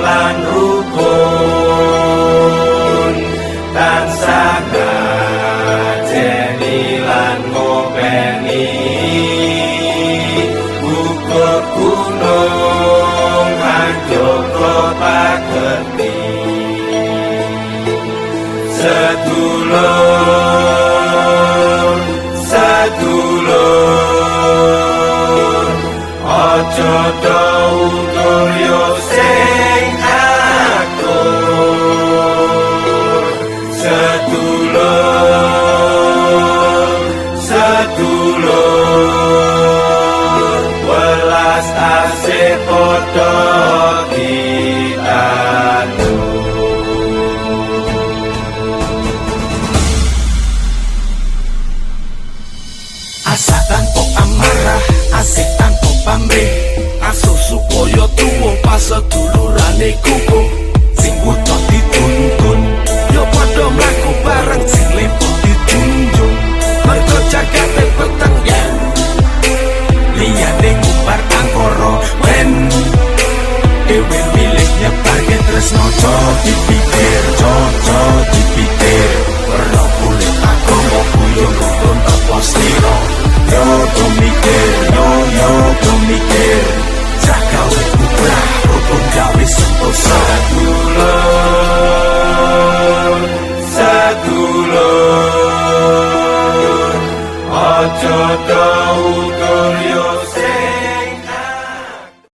lan rukun, tansah ngajeni lan ngopeni. Gugur gunung hanjoko pagerti. Sedulur, sedulur, aja do udur yo sing akur. Sedulur, sedulur, welas asih padha ditandur. Asa tanpa amarah, asik tanpa pamrih. Aso supaya tuwa pas sedulurane kukuh. Sing wuto dituntun, yo padha mlaku bareng, sing lempo dijunjung. Mergo jagate peteng ya. Liyane ngumbar angkara wen dhewe milih nyebarke tresno. Dipikir, aja dipikir. Werna kulit, agama, guyub rukun tapa slira. Yo do mikir, yo yo do mikir.